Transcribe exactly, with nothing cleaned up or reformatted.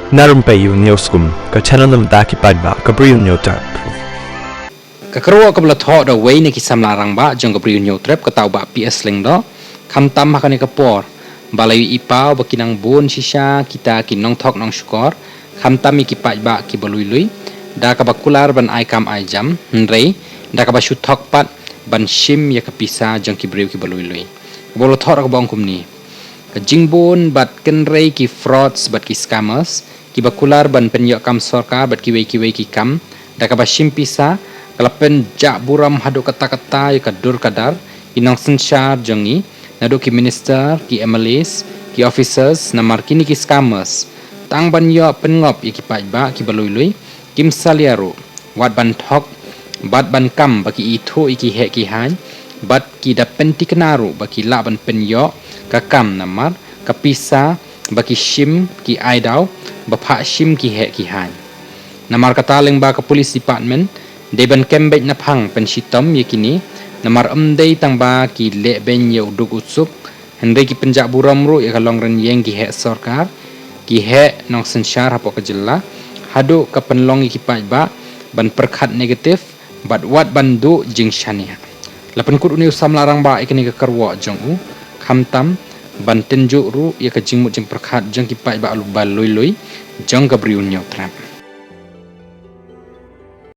Na Rympei U Hynñiewskum, ka channel na bynta ki paidbah ka Bri U Hynñiewtrep. Ka kyrwoh kaba la thoh da uwei na ki samla rangbah jong ka Bri U Hynñiewtrep, kata u Bah P S Lyngdoh, khamtam ha kane ka por ba la ïohi paw ba ki nang bun shisha kita ki nongthok nongshukor, khamtam ïa ki paidbah kiba lui lui, da kaba kular ban ai kam ai jam, hynrei da kaba shu thok pat ban shim ïa ka pisa jong ki briew kiba lui lui. Kaba la thoh da kaba ong kumne: Ka jingbun bad kynrei ki frauds bad ki scammers kiba kular ban pynïoh kam sorkar bad kiwei kiwei ki kam da kaba shim pisa, ka la pynjah burom haduh katta katta ïa ka dur ka dar ki nongsynshar jong ngi, naduh ki minister, ki M L As, ki officers, namar kine ki scammers tang ban ïoh pynngop ïa ki paidbah kiba lui lui, kim salia ruh wat ban thok bad ban kam ba ki ithuh ïa ki heh ki haiñ, bad ki da pynthikna ruh ba ki lah ban pynïoh ka kam namar ka pisa ba ki shim ki ai daw ba phah shim ki heh ki haiñ. Namar kata lyngba ka police department dei ban kem beit na phang pynshitom ïa kine, namar ym dei tang ba ki leh beiñ ïa u duk u suk, hynrei ki pynjah burom ruh ïa ka longrynieng ki heh sorkar, ki heh nongsynshar hapoh ka jylla, haduh ka pynlong ïa ki paidbah ban pyrkhat negative bad wat ban duh jingshaniah. La pynkut une u samla rangbah ïa kane ka kyrwoh jong u, khamtam ban tynjuh ruh ïa ka jingmut jingpyrkhat jong ki paidbah ba lui lui jong ka Bri U Hynñiewtrep.